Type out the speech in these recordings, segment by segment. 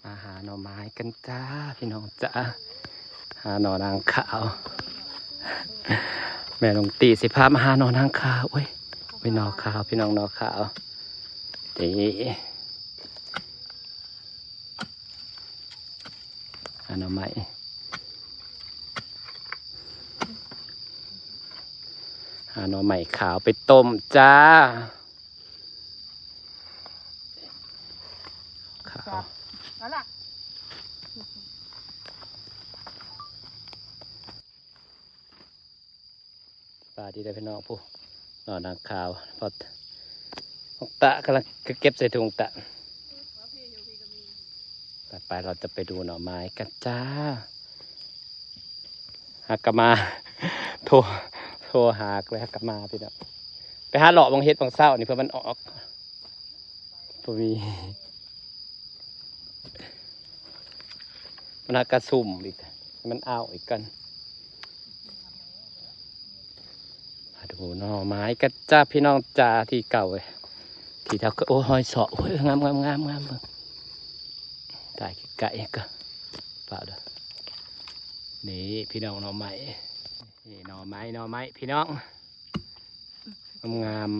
ມາຫາໜໍ່ໄມ້ກັນຈ້າ ພີ່ນ້ອງຈ້າ ຫາໜໍ່ນາງຂາວ ແມ່ນ້ອງຕິຊິພາມາຫາໜໍ່ນາງຂາວ. ໂອ້ຍ ໂອ້ຍ ໜໍ່ຂາວ ພີ່ນ້ອງ ໜໍ່ຂາວ ນີ້ ຫາໜໍ່ໄມ້ ຫາໜໍ່ໄມ້ຂາວໄປຕົ້ມຈ້າ. ຂາວ ເອົາລະ ສະບາຍດີເດີພີ່ນ້ອງ ຜູ້ ໜໍ່ນາງຂາວ ພໍ ນ້ອງຕະກຳລັງເກັບໃສ່ຖົງຕະ ໄປໆ ເຮົາຈະໄປດູໜໍ່ໄມ້ກັນຈ້າ. ຫາກະມາ ໂທ ໂທຫາກເລີຍ ຫາກະມາ ພີ່ນ້ອງ ໄປຫາເລາະເບິ່ງເຫັດຫວ່າງເຊົ້ານີ້ ເພື່ອມັນອອກ ບໍ່ມີ ມັນຫາກະຊຸ່ມອີກ ມັນເອົາອີກກັນ ມາດູໜໍ່ໄມ້ກັນຈ້າ ພີ່ນ້ອງຈ້າ ທີ່ເກົ່າເວີຍ ທີ່ເຮົາ ໂອ້ ຮອຍເຊາະ ໂອ້ຍ ງາມໆໆໆ ເບິ່ງ ຖ່າຍໃກ້ໆ ກໍປະເດີ ນີ້ ພີ່ນ້ອງ ໜໍ່ໄມ້ ນີ້ ໜໍ່ໄມ້ ໜໍ່ໄມ້ ພີ່ນ້ອງ ງາມ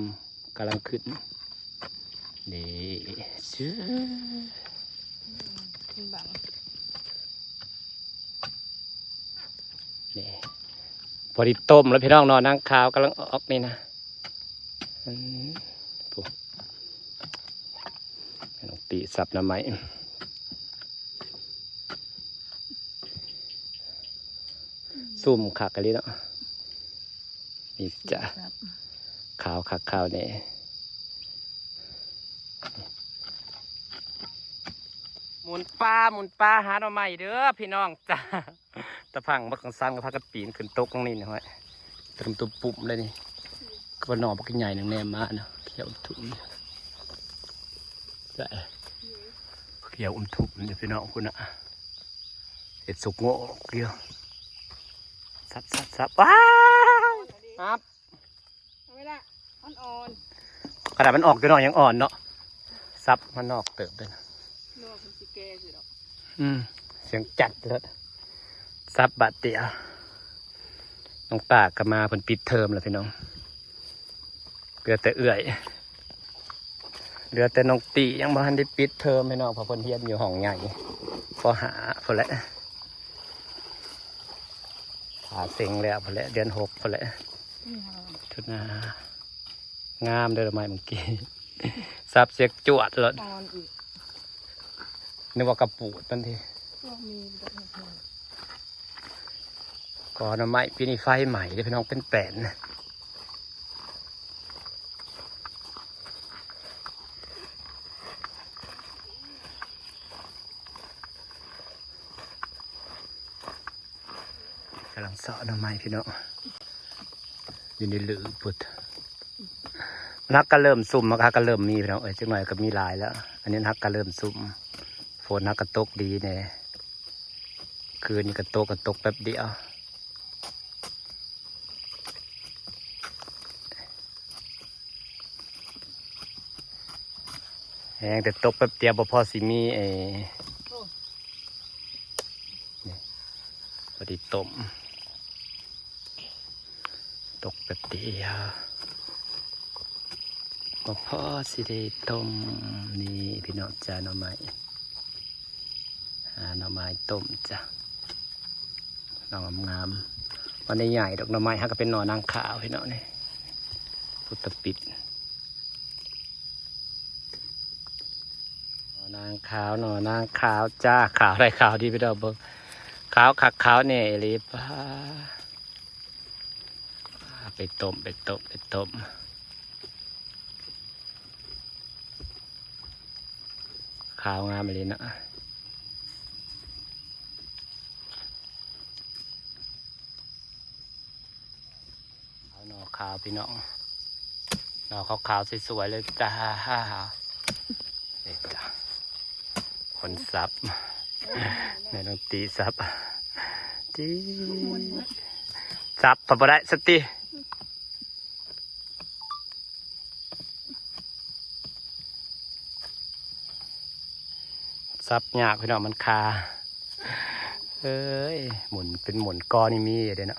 ໆ ກຳລັງຂຶ້ນ ນີ້ ຊຶ ນີ້ ພໍດີຕົ້ມແລ້ວ ພີ່ນ້ອງ ໜໍ່ນາງຂາວກຳລັງອອກນີ້ນະ ອືມ ຜູ້ ແມ່ນ້ອງຕິສັບໜໍ່ໄມ້ ຊຸ່ມຄັກອີ່ຫຼີເນາະ ນີ້ຈ້າ ຂາວຄັກຂາວແນ່ ໝູນປ່າ ໝູນປ່າຫາໜໍ່ໄມ້ເດີ ພີ່ນ້ອງຈ້າ. ຕາພັງບັກກະສັງກໍພາກັນປີນຂຶ້ນຕົກລົງນີ້ນະ ຫ້ວຍ ຕະຕຸ່ມຕຸ່ມເລີຍນີ້ ກໍວ່າໜໍ່ບັກໃຫຍ່ໜຶ່ງແນມມາເນາະ ຂຽວທຸ່ມ ຂຽວອຸ້ມທຸ່ມຢູ່ ພີ່ນ້ອງ ພຸ້ນນະ ເຫັດສຸກໂງກຢູ່ ສັບໆໆ ວ້າວ ຮັບ ເອົາໄວ້ລະ ມັນອ່ອນ ຂະໜາດມັນອອກຢູ່ເນາະ ຍັງອ່ອນເນາະ ສັບມັນນອກເຕີບເດ້ ນອກມັນຊິແກ່ຊິດອກ ອືມ ສຽງຈັດເລີດ ສັບບາດດຽວ ນ້ອງຕາກໍມາ ເພິ່ນປິດເທີມແລ້ວ ພີ່ນ້ອງ ເຫຼືອແຕ່ເອື້ອຍ ເຫຼືອແຕ່ນ້ອງຕິຍັງບໍ່ທັນໄດ້ປິດເທີມ ພີ່ນ້ອງ ເພາະເພິ່ນຮຽນຢູ່ຫ້ອງໃຫຍ່ ປໍຫ້າພຸ້ນແຫຼະ ຖ້າເສັງແລ້ວພຸ້ນແຫຼະ ເດືອນຫົກພຸ້ນແຫຼະ ອືມ ທຸນາ ງາມເດີ ດອກໄມ້ເມື່ອກີ້ ສັບສຽງຈວດໂລດ ອ່ອນອີກ ນຶກວ່າກະປູດມັນຕິ ກໍໜໍ່ໄມ້ປີນີ້ໄຟໄໝ້ເດ້ ພີ່ນ້ອງ ເປັນແປນ ກຳລັງເຊາະໜໍ່ໄມ້ ພີ່ນ້ອງ ຢູ່ໃນຫຼືພຸ້ນ ມັນຫາກະເລີ່ມຊຸ່ມ ມັນຫາກະເລີ່ມມີ ພີ່ນ້ອງເອີຍ ຈັກໜ້ອຍກໍມີຫຼາຍແລ້ວ ອັນນີ້ມັນຫາກະເລີ່ມຊຸ່ມ ຝົນຫາກະຕົກດີແດ່ ຄືນນີ້ກະຕົກ ກະຕົກແປັບດຽວ ແຮງແຕ່ຕົກແປັບດຽວ ບໍ່ພໍຊິມີ ເອີ ນີ້ ພໍດີຕົ້ມ ຕົກແປັບດຽວ ບໍ່ພໍຊິໄດ້ຕົ້ມ ນີ້ ພີ່ນ້ອງຈ້າ ໜໍ່ໄມ້ ຫາໜໍ່ໄມ້ຕົ້ມຈ້າ ໜໍ່ງາມໆ ບໍ່ໄດ້ໃຫຍ່ດອກ ໜໍ່ໄມ້ຫາກະເປັນໜໍ່ນາງຂາວ ພີ່ນ້ອງ ນີ້ ພຸດຕະປິດ ໜໍ່ນາງຂາວ ໜໍ່ນາງຂາວຈ້າ ຂາວໄດ້ຂາວດີ ພີ່ນ້ອງເບິ່ງ ຂາວຄັກຂາວແນ່ອີ່ຫຼີ ປ້າ ໄປຕົ້ມ ໄປຕົ້ມ ໄປຕົ້ມ ຂາວງາມອີ່ຫຼີເນາະ ເອົາໜໍ່ຂາວ ພີ່ນ້ອງ ໜໍ່ຂາວໆ ສວຍໆ ເລີຍຈ້າ ນີ້ຈ້າ ຄົນສັບ ແມ່ນ້ອງຕິສັບ ຕິ ສັບບໍ່ໄດ້ ສະຕິ ສ ສັບຍາກພີ່ນ້ອງ ມັນຄາ ເອີຍ ໝູນເປັນໝູນກໍນີ້ມີເດ້ເນາະ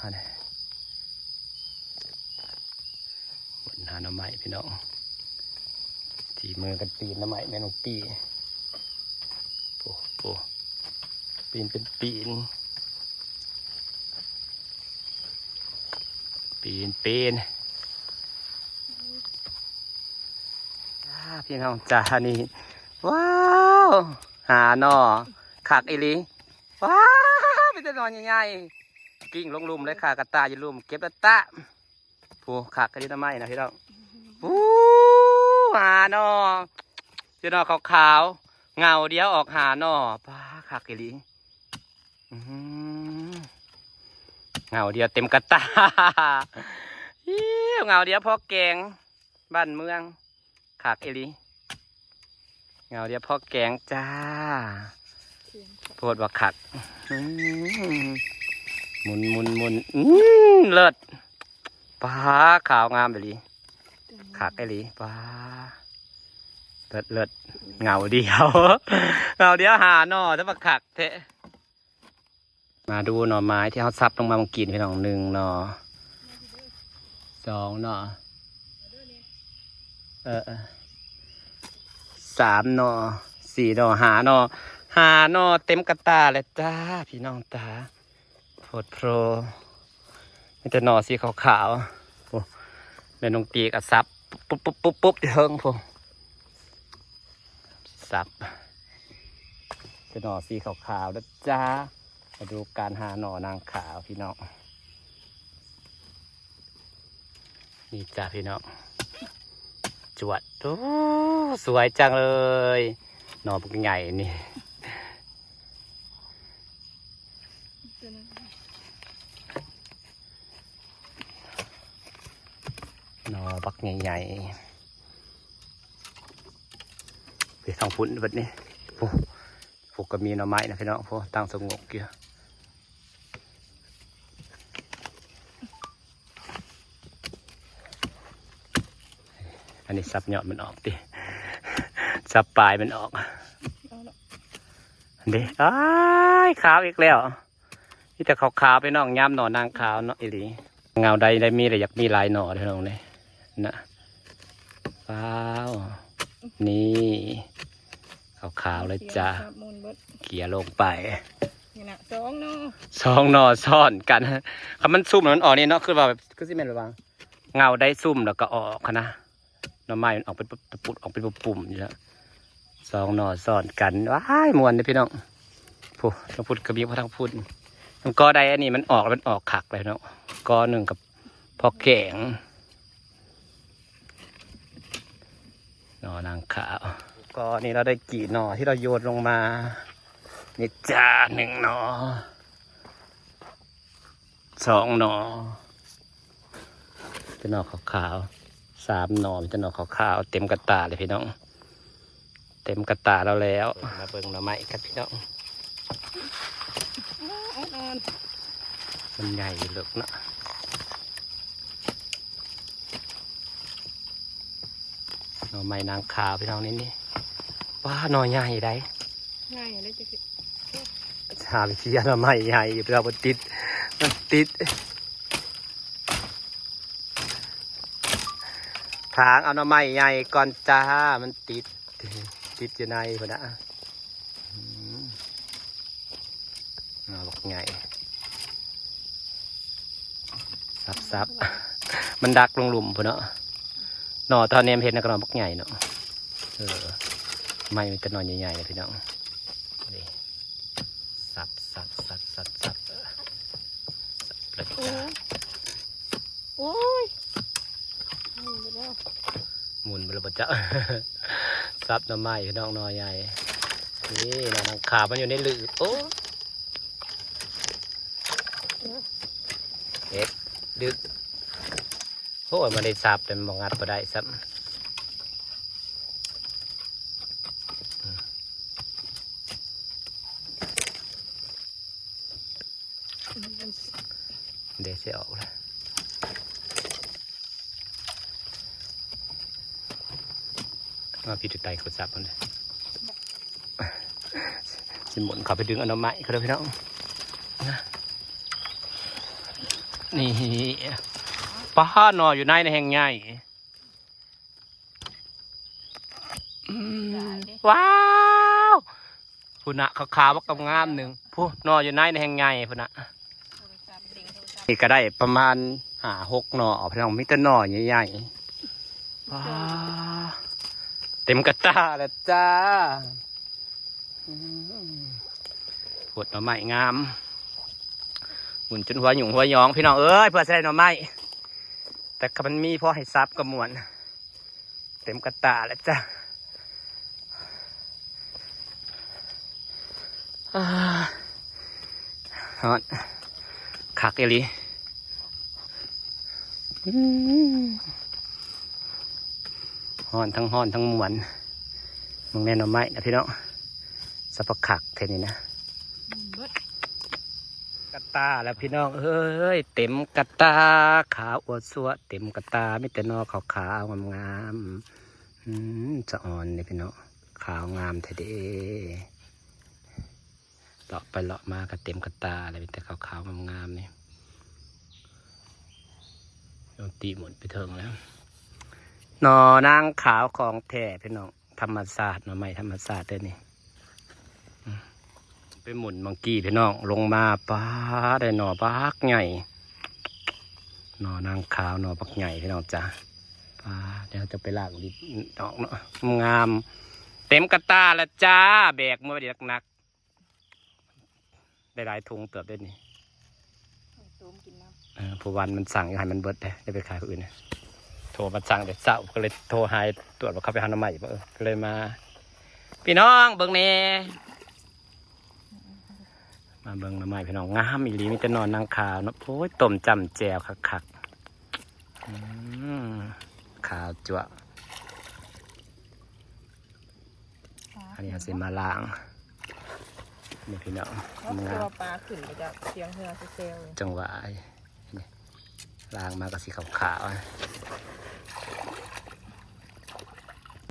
ໝູນຫາໜໍ່ໄມ້ພີ່ນ້ອງ ຝີມືກັນປີນໜໍ່ໄມ້ແມ່ນ້ອງຕີ ໂອ້ ໂອ້ ປີນເປັນປີນ ປີນ ປີນ ອ່າ ພີ່ນ້ອງຈ້າ ນີ້ ວ້າວ ຫາໜໍ່ ຄັກອີ່ຫຼີ ວ້າວ ມີແຕ່ໜໍ່ໃຫຍ່ໆ ກິ້ງລົງລຸ່ມເລີຍ ຄາກະຕ່າຢູ່ລຸ່ມ ເກັບແລ້ວຕະ ໂອ້ ຄັກກະດິນໜໍ່ໄມ້ນະພີ່ນ້ອງ ໂອ້ ຫາໜໍ່ ເຈົ້າໜໍ່ຂາວໆ ເຫງົ້າດຽວອອກຫ້າໜໍ່ ປ້າ ຄັກອີ່ຫຼີ ອືມ ເຫງົ້າດຽວເຕັມກະຕ່າ ເຫງົ້າດຽວພໍແກງ ບ້ານເມືອງ ຄັກອີ່ຫຼີ ເຫງົ້າດຽວພໍແກງຈ້າ ໂພດວ່າຄັກ ອືມ ໝູນ ໝູນ ໝູນ ອືມ ເລີດ ປ້າ ຂາວງາມອີ່ຫຼີ ຄັກອີ່ຫຼີ ປ້າ ເລີດ ເລີດ ເຫງົ້າດຽວ ເຫງົ້າດຽວຫ້າໜໍ່ ແຕ່ວ່າຄັກແທ້ ມາດູໜໍ່ໄມ້ທີ່ເຮົາສັບລົງມາເມື່ອກີ້ນີ້ພີ່ນ້ອງ ໜຶ່ງໜໍ່ ສອງໜໍ່ ເອີ ເອີ ສາມໜໍ່ ສີ່ໜໍ່ ຫ້າໜໍ່ ຫ້າໜໍ່ ເຕັມກະຕ່າແລ້ວຈ້າ ພີ່ນ້ອງຕາ ໂພດໂພ ມີແຕ່ໜໍ່ສີຂາວໆ ໂອ້ ແມ່ນ້ອງຕີກະສັບ ປຸບໆໆໆ ຢູ່ເທິງພຸ້ນ ສັບ ແຕ່ໜໍ່ສີຂາວໆ ເດີຈ້າ ມາດູການຫາໜໍ່ນາງຂາວພີ່ນ້ອງ ນີ້ຈ້າພີ່ນ້ອງ ຈວດ ໂອ້ ສວຍຈັງເລີຍ ໜໍ່ບັກໃຫຍ່ນີ້ ໜໍ່ບັກໃຫຍ່ໆ ໄປທາງພຸ້ນເບິດນີ້ ໂອ້ ພວກກໍມີໜໍ່ໄມ້ນະພີ່ນ້ອງ ໂອ້ ຕັ້ງສະຫງົບຢູ່ ອັນນີ້ສັບຍອດມັນອອກຕິ ສັບປາຍມັນອອກ ເດ້ ອ້າຍ ຂາວອີກແລ້ວ ມີແຕ່ຂາວໆ ພີ່ນ້ອງ ຍາມໜໍ່ນາງຂາວເນາະ ອີ່ຫຼີ ເຫງົ້າໃດໄດ້ມີແລ້ວ ຢາກມີຫຼາຍໜໍ່ເດ້ພີ່ນ້ອງເດ້ ນະ ວ້າວ ນີ້ ຂາວໆ ເລີຍຈ້າ ເກຍລົງໄປ ນີ້ນະ ສອງໜໍ່ ສອງໜໍ່ຊ້ອນກັນ ຄັນມັນຊຸ່ມມັນອອກນີ້ເນາະ ຄືວ່າ ຄືຊິແມ່ນແບບວ່າ ເຫງົ້າໃດຊຸ່ມແລ້ວກໍອອກຫັ້ນນະ ໜໍ່ໄມ້ມັນອອກເປັນຕະປຸດ ອອກເປັນປຸ່ມໆ ຢູ່ແລ້ວ ສອງໜໍ່ຊ້ອນກັນ ວ້າຍ ມ່ວນເດ້ພີ່ນ້ອງ ພຸ້ນ ທາງພຸ້ນກໍມີ ທາງພຸ້ນ ມັນກໍໄດ້ ອັນນີ້ມັນອອກ ມັນອອກຄັກເລີຍເນາະ ກໍໜຶ່ງກັບພໍແກງ ໜໍ່ນາງຂາວ ກໍນີ້ເຮົາໄດ້ກີ່ໜໍ່ທີ່ເຮົາໂຍນລົງມາ ນີ້ຈ້າ ໜຶ່ງໜໍ່ ສອງໜໍ່ ເປັນໜໍ່ຂາວໆ ສາມໜໍ່ ມີແຕ່ໜໍ່ຂາວໆ ເຕັມກະຕ່າເລີຍພີ່ນ້ອງ ເຕັມກະຕ່າລາວແລ້ວ ມາເບິ່ງໜໍ່ໄມ້ກັນພີ່ນ້ອງ ອ່ອນໆ ມັນໃຫຍ່ເລິກເນາະ ໜໍ່ໄມ້ນາງຂາວພີ່ນ້ອງ ນີ້ ນີ້ ວ້າ ໜໍ່ໃຫຍ່ໃດ ໃຫຍ່ເລີຍ ຫາໄປເຄຍໜໍ່ໄມ້ໃຫຍ່ຢູ່ ແຕ່ວ່າບໍ່ຕິດ ມັນຕິດ ຖາງເອົາໜໍ່ໄມ້ໃຫຍ່ກ່ອນຈ້າ ມັນຕິດ ຕິດຢູ່ໃນພຸ້ນນະ ອືມ ໜໍ່ບັກໃຫຍ່ ສັບໆ ມັນດັກລົງລຸ່ມພຸ້ນເນາະ ໜໍ່ຕອນນີ້ມັນເຫັນນະ ກໍໜໍ່ບັກໃຫຍ່ເນາະ ເອີ ໄມ້ມີແຕ່ໜໍ່ໃຫຍ່ໆ ພີ່ນ້ອງ ນີ້ ສັບໆໆໆໆ ສັບແລ້ວ ໂອ້ຍ ໂອ້ຍ ໝູນໄປແລ້ວ ໝູນໄປແລ້ວບໍ່ຈັກ ສັບໜໍ່ໄມ້ພີ່ນ້ອງ ໜໍ່ໃຫຍ່ ນີ້ໜໍ່ນາງຂາວມັນຢູ່ໃນລືບ ໂອ້ ເຮັດດຶກ ໂອ້ຍ ມັນໄດ້ສັບ ແຕ່ມັນບໍ່ງັດບໍ່ໄດ້ຊ້ຳ. ເດ ຊິອອກແລ້ວ ມາພີ່ໄຕໂທລະສັບມັນເດ້ ສ ຊິໝູນເຂົ້າໄປດຶງເອົາໜໍ່ໄມ້ເຂົາເດີພີ່ນ້ອງ. ນີ້ ປາ ໜໍ່ຢູ່ໃນນະແຮ່ງໃຫຍ່. ອືມ ວ້າວ ພຸ້ນນະ ຂາວໆ ບັກງາມໆ ໜຶ່ງ ພຸ້ນ ໜໍ່ຢູ່ໃນນະແຮ່ງໃຫຍ່ພຸ້ນນະ. ນີ້ກໍໄດ້ປະມານຫ້າຫົກໜໍ່ພີ່ນ້ອງ ມີແຕ່ໜໍ່ໃຫຍ່ໆ. ວ້າວ ເຕັມກະຕ່າແລ້ວຈ້າ. ອືມ ໂພດໜໍ່ໄມ້ງາມ ໝູນຈົນຫົວຫຍຸ້ງຫົວຫຍອງພີ່ນ້ອງເອີຍ ເພື່ອຊິໄດ້ໜໍ່ໄມ້ ແຕ່ກໍມັນມີພໍໃຫ້ສັບກໍມ່ວນ. ເຕັມກະຕ່າແລ້ວຈ້າ. ອາ ຮ້ອນຄັກອີ່ຫຼີ. ອືມ ຮ້ອນ ທັງຮ້ອນທັງມ່ວນ. ເບິ່ງແນ່ໜໍ່ໄມ້ນະພີ່ນ້ອງ ສະປະຄັກແທ້ນີ້ນະ. ອືມ ເບິດກະຕ່າແລ້ວພີ່ນ້ອງເອີຍ ເຕັມກະຕ່າ ຂາວອົວຊວ ເຕັມກະຕ່າ ມີແຕ່ໜໍ່ຂາວໆ ງາມໆ. ອືມ ສະອອນເດ້ພີ່ນ້ອງ ຂາວງາມແທ້ເດ້. ເລາະໄປເລາະມາກໍເຕັມກະຕ່າແລ້ວ ມີແຕ່ຂາວໆ ງາມໆ ນີ້ ນ້ອງຕິໝົດໄປເຖິງແລ້ວ. ໜໍ່ນາງຂາວຂອງແທ້ພີ່ນ້ອງ ທຳມະຊາດ ໜໍ່ໄມ້ທຳມະຊາດເດ້ນີ້. ອືມ ໄປໝູນມັງກີ້ພີ່ນ້ອງ ລົງມາ ປາ ໄດ້ໜໍ່ບັກໃຫຍ່ ໜໍ່ນາງຂາວ ໜໍ່ບັກໃຫຍ່ພີ່ນ້ອງຈ້າ. ປາ ດຽວຈະໄປລ້າງດິນອອກເນາະ. ງາມ ເຕັມກະຕ່າແລ້ວຈ້າ ແບກເມືອໄວ້ໜັກໆ ໄດ້ຫຼາຍຖົງເຕີບເດ້ນີ້. ໄວ້ຕົ້ມກິນນ້ຳ. ເອີ ຜູ້ວານມັນສັ່ງຢູ່ໃຫ້ມັນເບິດເດ້ ໄດ້ໄປຂາຍຜູ້ອື່ນ. ໂທມາສັ່ງແຕ່ເຊົ້າ ກໍເລີຍໂທຫາ ຕວດວ່າເຂົາໄປຫາໜໍ່ໄມ້ບໍ່ ເອີ ກໍເລີຍມາ. ພີ່ນ້ອງເບິ່ງແດ່ ມາເບິ່ງໜໍ່ໄມ້ພີ່ນ້ອງ ງາມອີ່ຫຼີ ມີແຕ່ໜໍ່ນາງຂາວເນາະ. ໂອ້ຍ ຕົ້ມຈ້ຳແຈ່ວຄັກໆ. ອືມ ຂາວຈັ້ວ. ອັນນີ້ເຮົາຊິມາລ້າງ ນີ້ພີ່ນ້ອງ ເນາະ ງາມ. ແຕ່ວ່າປາຂຶ້ນໄປຈາກຊຽງເຮືອແຊວໆ ຈັ່ງຫວະ ນີ້ ລ້າງມາກໍຊິຂາວໆ.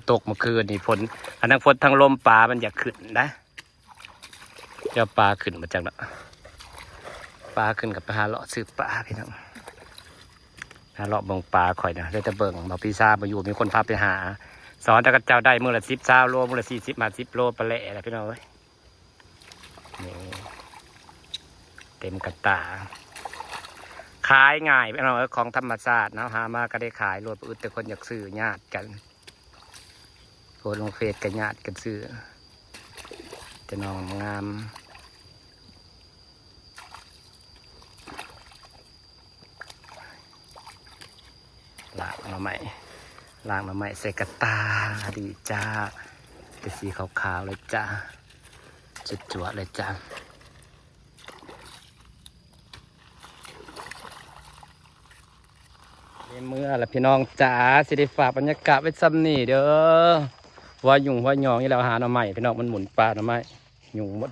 ຕົກເມື່ອຄືນນີ້ ຝົນ ອັນນັ້ນຝົນທັງລົມ ປາມັນຢາກຂຶ້ນນະ. ເຈົ້າປາຂຶ້ນມາຈັກເນາະ ປາຂຶ້ນກໍໄປຫາເລາະຊື້ປາພີ່ນ້ອງ ຫາເລາະເບິ່ງປາ. ຂ້ອຍນະ ໄດ້ແຕ່ເບິ່ງ ບໍ່ປີຊາບໍ່ຢູ່ ມີຄົນພາໄປຫາ ສອນແຕ່ເຂົາເຈົ້າໄດ້ມື້ລະສິບ ຊາວໂລ ມື້ລະສີ່ສິບ ຫ້າສິບໂລ ປາແຫຼະລະພີ່ນ້ອງເອີຍ. ນີ້ ເຕັມກະຕ່າ ຂາຍງ່າຍພີ່ນ້ອງເອີຍ ຂອງທຳມະຊາດເນາະ ຫາມາກໍໄດ້ຂາຍໂລດ ບໍ່ອຶດແຕ່ຄົນຢາກຊື້ ຍາດກັນ. ໂພສລົງເຟສກໍຍາດກັນຊື້ ແຕ່ໜໍ່ງາມ. ລ້າງໜໍ່ໄມ້ ລ້າງໜໍ່ໄມ້ໃສ່ກະຕ່າ ດີຈ້າ ເປັນສີຂາວໆ ເລີຍຈ້າ ຈົວດໆ ເລີຍຈ້າ. ໄດ້ເມືອລະພີ່ນ້ອງຈ໋າ ຊິໄດ້ຝາກບັນຍາກາດໄວ້ຊ່ຳນີ້ເດີ. ຫົວຫຍຸ້ງຫົວຫຍອງຢູ່ແລ້ວ ຫາໜໍ່ໄມ້ພີ່ນ້ອງ ມັນໝູນປ່າໜໍ່ໄມ້ ຫຍຸ້ງໝົດ.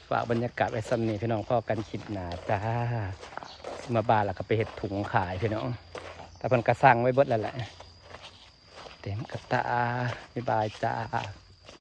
ຝາກບັນຍາກາດໄວ້ຊ່ຳນີ້ພີ່ນ້ອງ ພໍ້ກັນຄລິບໜ້າຈ້າ. ມາບ້ານແລ້ວກໍໄປເຮັດຖົງຂາຍພີ່ນ້ອງ ແຕ່ເພິ່ນກໍສັ່ງໄວ້ເບິດແລ້ວແຫຼະ. ເຕັມກະຕ່າ ບາຍບາຍຈ້າ.